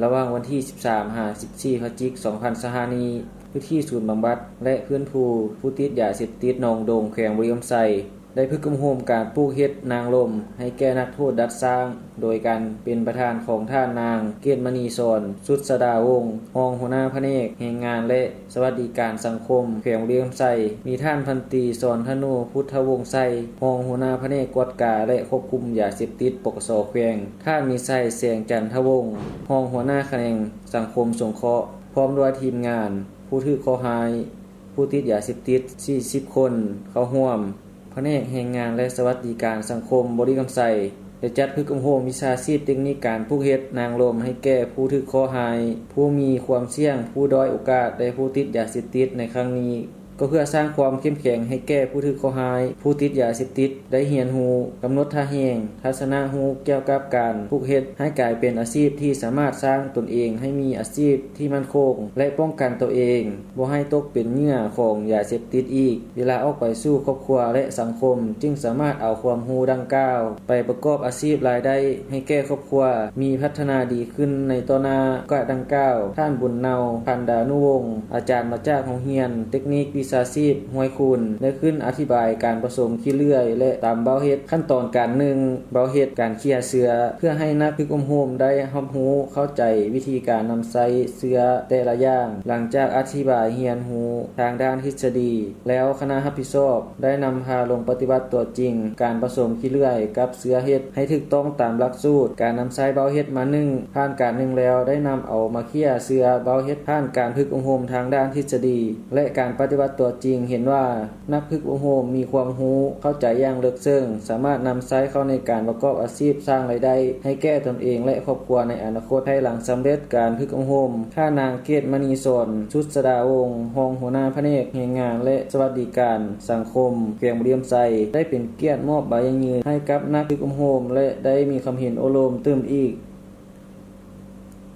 ລະຫວ່າງວັນທີສິບສາມຫາສິບສີ່ພະຈິກສອງພັນຊາວຫ້ານີ້ ຢູ່ທີ່ສູນບຳບັດ ແລະ ຟື້ນຟູຜູ້ຕິດຢາເສບຕິດໜອງດົງ ແຂວງບໍລິຄຳໄຊ ໄດ້ຝຶກອົບຮົມການປູກເຫັດນາງລົມໃຫ້ແກ່ນັກໂທດດັດຊ້າງ ໂດຍການເປັນປະທານຂອງທ່ານນາງ ເກດມະນີສອນ ສຸດສະດາວົງ ຮອງຫົວໜ້າພະແນກແຮງງານ ແລະ ສະຫວັດດີການສັງຄົມ ແຂວງບໍລິຄຳໄຊ, ມີທ່ານພັນຕີ ສອນທະນູ ພຸດທະວົງໄຊ ຮອງຫົວໜ້າພະແນກກວດກາ ແລະ ຄວບຄຸມຢາເສບຕິດ ປກສ ແຂວງ, ທ່ານມີໄຊ ແສງຈັນທະວົງ ຮອງຫົວໜ້າຂະແໜງສັງຄົມສົງເຄາະ ພ້ອມດ້ວຍທີມງານ ຜູ້ຖືກເຄາະຮ້າຍ ຜູ້ຕິດຢາເສບຕິດ ສີ່ສິບຄົນ ເຂົ້າຮ່ວມ. ພະແນກແຮງງານ ແລະ ສະຫວັດດີການສັງຄົມ ບໍລິຄຳໄຊ ໄດ້ຈັດຝຶກອົບຮົມວິຊາຊີບເຕັກນິກການປູກເຫັດນາງລົມໃຫ້ແກ່ຜູ້ຖືກເຄາະຮ້າຍ, ຜູ້ມີຄວາມສ່ຽງ, ຜູ້ດ້ອຍໂອກາດ ແລະ ຜູ້ຕິດຢາເສບຕິດໃນຄັ້ງນີ້ ກໍເພື່ອສ້າງຄວາມເຂັ້ມແຂງໃຫ້ແກ່ຜູ້ຖືກເຄາະຮ້າຍ, ຜູ້ຕິດຢາເສບຕິດ ໄດ້ຮຽນຮູ້, ກຳນົດທ່າແຮງ, ທັດສະນະຮູ້ກ່ຽວກັບການປູກເຫັດໃຫ້ກາຍເປັນອາຊີບທີ່ສາມາດສ້າງຕົນເອງໃຫ້ມີອາຊີບທີ່ໝັ້ນຄົງ ແລະ ປ້ອງກັນຕົວເອງ ບໍ່ໃຫ້ຕົກເປັນເຫຍື່ອຂອງຢາເສບຕິດອີກ. ເວລາອອກໄປສູ່ຄອບຄົວ ແລະ ສັງຄົມ ຈຶ່ງສາມາດເອົາຄວາມຮູ້ດັ່ງກ່າວໄປປະກອບອາຊີບລາຍໄດ້ໃຫ້ແກ່ຄອບຄົວ, ມີພັດທະນາດີຂຶ້ນໃນຕໍ່ໜ້າ. ໂອກາດດັ່ງກ່າວ, ທ່ານ ບຸນເນົາ ພັນດານຸວົງ ອາຈານມາຈາກໂຮງຮຽນເຕັກນິກວິຊາຊີບຫ້ວຍຄູນ ໄດ້ຂຶ້ນອະທິບາຍການປະສົມຂີ້ເລື່ອຍ ແລະ ຕຳເບົາເຫັດ. ຂັ້ນຕອນການ ໜຶ່ງ ເບົາເຫັດ, ການເຂ້ຍເຊື້ອ ເພື່ອໃຫ້ນັກຝຶກອົບຮົມໄດ້ຮັບຮູ້ເຂົ້າໃຈວິທີການນຳໃຊ້ເຊື້ອແຕ່ລະຢ່າງ. ຫຼັງຈາກອະທິບາຍຮຽນຮູ້ທາງດ້ານທິດສະດີແລ້ວ, ຄະນະຮັບຜິດຊອບໄດ້ນຳພາລົງປະຕິບັດຕົວຈິງການປະສົມຂີ້ເລື່ອຍກັບເຊື້ອເຫັດໃຫ້ຖືກຕ້ອງຕາມຫຼັກສູດ. ການນຳໃຊ້ເບົາເຫັດມາ ໜຶ່ງ ຜ່ານການ ໜຶ່ງ ແລ້ວ ໄດ້ນຳເອົາມາເຂ້ຍເຊື້ອເບົາເຫັດ. ຜ່ານການຝຶກອົບຮົມທາງດ້ານທິດສະດີ ແລະ ການປະຕິບັດຕົວຈິງ ເຫັນວ່າ ນັກຝຶກອົບຮົມມີຄວາມຮູ້ເຂົ້າໃຈຢ່າງເລິກເຊິ່ງ, ສາມາດນຳໃຊ້ເຂົ້າໃນການປະກອບອາຊີບສ້າງລາຍໄດ້ໃຫ້ແກ່ຕົນເອງ ແລະ ຄອບຄົວໃນອະນາຄົດ. ພາຍຫຼັງສຳເລັດການຝຶກອົບຮົມ, ທ່ານນາງ ເກດມະນີສອນ ສຸດສະດາວົງ ຮອງຫົວໜ້າພະແນກແຮງງານ ແລະ ສະຫວັດດີການສັງຄົມ ແຂວງບໍລິຄຳໄຊ ໄດ້ເປັນກຽດມອບໃບຢັ້ງຍືນໃຫ້ກັບນັກຝຶກອົບຮົມ ແລະ ໄດ້ມີຄຳເຫັນໂອ້ລົມຕື່ມອີກ.